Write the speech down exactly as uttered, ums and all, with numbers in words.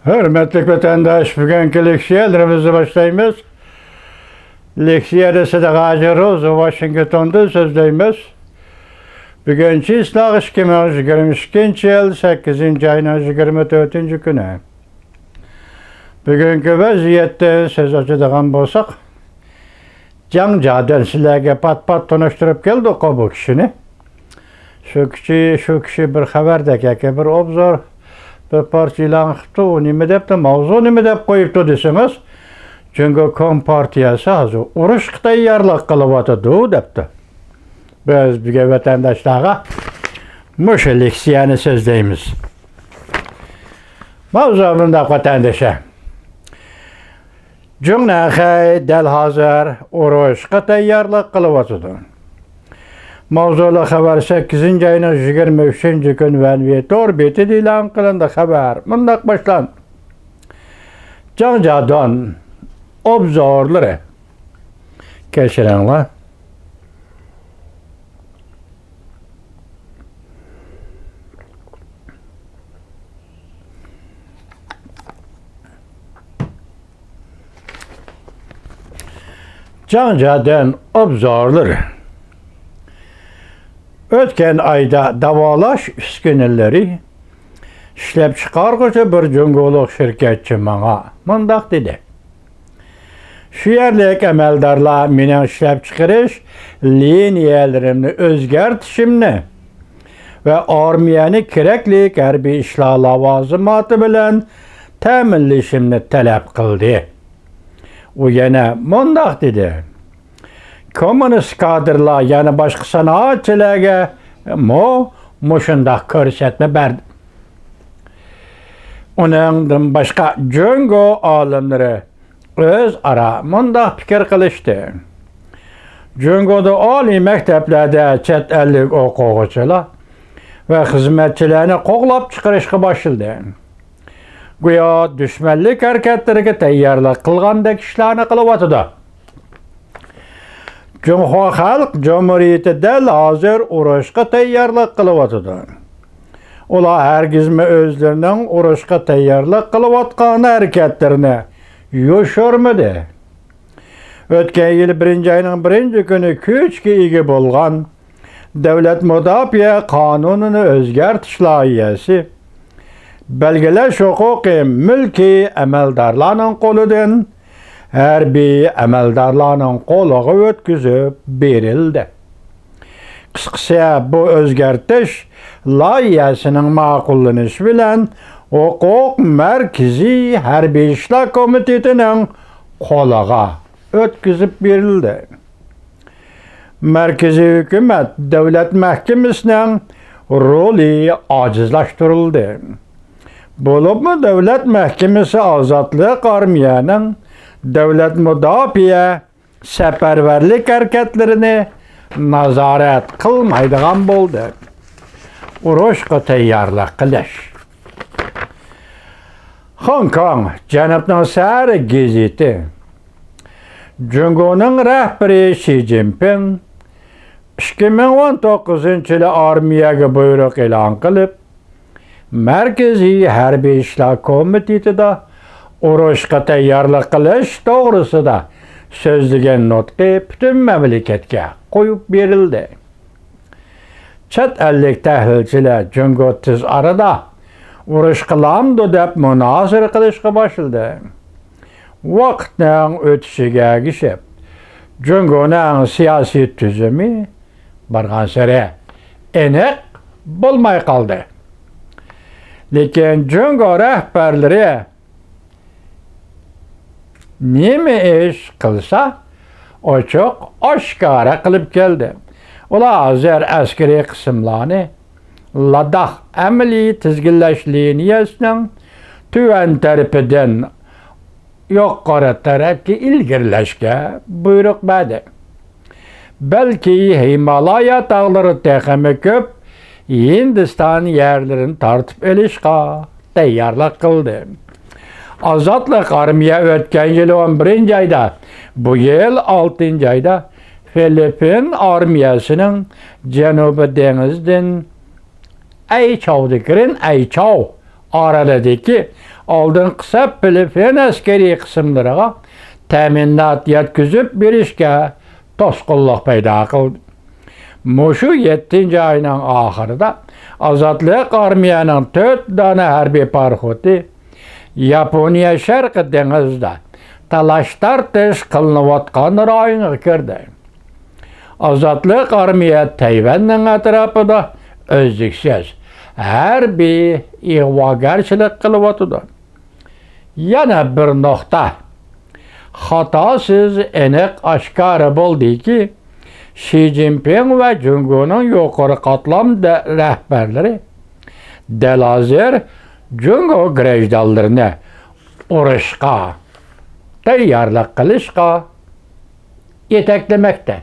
ھۆرمەتلىك ۋەتەنداش، بۈگۈنكى لېكسىيەلىرىمىزنى باشلايمىز. لېكسىيەدە سىدىق ھاجى روزى ۋاشىنگتوندىن سۆزلەيمىز. بۈگۈن چىسلاق ئىككى مىڭ يىگىرمە ئىككىنچى يىل سەككىزىنچى ئاينىڭ يىگىرمە تۆتىنچى كۈنى. بۈگۈنكى ۋەزىيەتتىن سۆز ئاچىدىغان بولساق، جاڭ جادەن سىلەرگە پات-پات تونۇشتۇرۇپ كەلدۇققۇ بۇ كىشىنى. شۇ كىشى، شۇ كىشى بىر خەۋەردەك ياكى بىر ئوبزور، بىر پارچە ئېلان قىپتۇ، ئۇ نېمە دەپتۇ، ماۋزۇ نېمە دەپ قويۇپتۇ دېسىڭىز، جۇڭگو كومپارتىيەسى ھازىر ئۇرۇشقا تەييارلىق قىلىۋاتىدۇ دەپتۇ. بىز بۈگۈن ۋەتەنداشلارغا مۇشۇ لېكسىيەنى سۆزلەيمىز. ماۋزۇ مۇنداق، ۋەتەندىشى. جۇڭنەنخەي دەل ھازىر ئۇرۇشقا تەييارلىق قىلىۋاتىدۇ. ماۋزۇلۇق خەۋەر سەككىزىنچى ئاينىڭ يىگىرمە ئۈچىنچى كۈنى ۋەنۋې تور بېتىدە ئېلان قىلىندى. خەۋەر مۇنداق باشلاندى. جاڭ جادۇن ئوبزورلىرى. كەچۈرۈڭلار. جاڭ جادەن ئوبزورلىرى. ئۆتكەن ئايدا داۋالاش ئۈسكۈنىلىرى ئىشلەپچىقارغۇچى بىر جۇڭگولۇق شىركەتچى ماڭا مۇنداق دېدى: شۇ يەرلىك ئەمەلدارلار مېنىڭ ئىشلەپچىقىرىش لىنىيەلىرىمنى ئۆزگەرتىشىمنى ۋە ئارمىيەنى كېرەكلىك ھەربىي ئىشلار لاۋازىماتى بىلەن تەمىنلىشىمنى تەلەپ قىلدى. ئۇ يەنە مۇنداق دېدى: كوممۇنىست كادىرلار يەنە باشقا سانائەتچىلەرگىمۇ مۇشۇنداق كۆرسەتمە بەردى. ئۇنىڭدىن باشقا، جۇڭگو ئالىملىرى ئۆزئارا مۇنداق پىكىر قىلىشتى: جۇڭگودا ئالىي مەكتەپلەردە چەت ئەللىك ئوقۇغۇچىلار ۋە خىزمەتچىلەرنى قوغلاپ چىقىرىشقا باشلىدى. گويا دۈشمەنلىك ھەرىكەتلىرىگە تەييارلىق قىلغاندەك ئىشلارنى قىلىۋاتىدۇ. جۇڭخۇا خەلق جۇمھۇرىيىتى دەل ھازىر ئۇرۇشقا تەييارلىق قىلىۋاتىدۇ. ئۇلار ھەرگىزمۇ ئۆزلىرىنىڭ ئۇرۇشقا تەييارلىق قىلىۋاتقان ھەرىكەتلىرىنى يوشۇرمىدى. ئۆتكەن يىل بىرىنچى ئاينىڭ بىرىنچى كۈنى كۈچكە ئىگە بولغان دۆلەت مۇداپىئە قانۇنىنى ئۆزگەرتىش لايىھەسى بەلگىلەش ھوقۇقى مۈلكىي ئەمەلدارلارنىڭ قولىدىن ھەربىي ئەمەلدارلارنىڭ قولىغا ئۆتكۈزۈپ بېرىلدى. قىسقىسى، بۇ ئۆزگەرتىش لايىھەسىنىڭ ماقۇللىنىشى بىلەن ھوقۇق مەركىزىي ھەربىي ئىشلار كومىتېتىنىڭ قولىغا ئۆتكۈزۈپ بېرىلدى. مەركىزىي ھۆكۈمەت دۆلەت مەھكىمىسىنىڭ رولى ئاجىزلاشتۇرۇلدى. بولۇپمۇ دۆلەت مەھكىمىسى ئازادلىق ئارمىيەنىڭ دۆلەت مۇداپىئە سەپەرۋەرلىك ھەرىكەتلىرىنى نازارەت قىلمايدىغان بولدى. ئۇرۇشقا تەييارلىق قىلىش. خوڭكوڭ، جەنۇبنىڭ سەھەرى گېزىتى. جۇڭگونىڭ رەھبىرى شى جىنپىڭ ئىككى مىڭ ئون توققۇزىنچى يىلى ئارمىيەگە بۇيرۇق ئېلان قىلىپ، مەركىزىي ھەربىي ئىشلار كومىتېتىدا ئۇرۇشقا تەييارلىق قىلىش توغرىسىدا سۆزلىگەن نۇتقى پۈتۈن مەملىكەتكە قويۇپ بېرىلدى. چەت ئەللىك تەھلىلچىلەر جۇڭگو تېز ئارىدا ئۇرۇش قىلامدۇ دەپ مۇنازىرە قىلىشقا باشلىدى. ۋاقىتنىڭ ئۆتۈشىگە ئەگىشىپ، جۇڭگونىڭ سىياسىي تۈزۈمى بارغانسېرى ئېنىق بولماي قالدى. لېكىن جۇڭگو رەھبەرلىرى نېمە ئىش قىلسا، ئوچۇق ئاشكارا قىلىپ كەلدى. ئۇلار ھازىر ئەسكىرىي قىسىملارنى لاداخ ئەمەلىي تىزگىنلەش لىنىيەسىنىڭ تۆۋەن تەرىپىدىن يۇقىرى تەرەپكە ئىلگىرىلەشكە بۇيرۇق بەردى. بەلكى ھىمالايا تاغلىرى تېخىمۇ كۆپ ھىندىستان يەرلىرىنى تارتىپ ئېلىشقا تەييارلىق قىلدى. ئازادلىق ئارمىيە ئۆتكەن يىل ئون بىرىنچى ئايدا، بۇ يىل ئالتىنچى ئايدا فىلىپپىن ئارمىيەسىنىڭ جەنۇبىي دېڭىزدىن ئەيچاۋدىكى رېن ئەيچاۋ ئارىلىدىكى ئالدىنقى سەپ فىلىپپىن ئەسكىرىي قىسىملىرىغا تەمىنات يەتكۈزۈپ بېرىشكە توسقۇنلۇق پەيدا قىلدى. مۇشۇ يەتتىنچى ئاينىڭ ئاخىرىدا ئازادلىق ئارمىيەنىڭ تۆت دانە ھەربىي پاراخوتى ياپونىيە شەرقىي دېڭىزىدا تالاش-تارتىش قىلىنىۋاتقان رايونغا كىردى. ئازادلىق ئارمىيە تەيۋەننىڭ ئەتراپىدا ئۈزلۈكسىز ھەربىي ئىغۋاگەرچىلىك قىلىۋاتىدۇ. يەنە بىر نۇقتا. خاتاسىز ئېنىق ئاشكارا بولدىكى، شى جىنپىڭ ۋە جۇڭگونىڭ يۇقىرى قاتلام دە-، رەھبەرلىرى دەل ھازىر جۇڭگو گىرەجدانلىرىنى ئۇرۇشقا تەييارلىق قىلىشقا يېتەكلىمەكتە.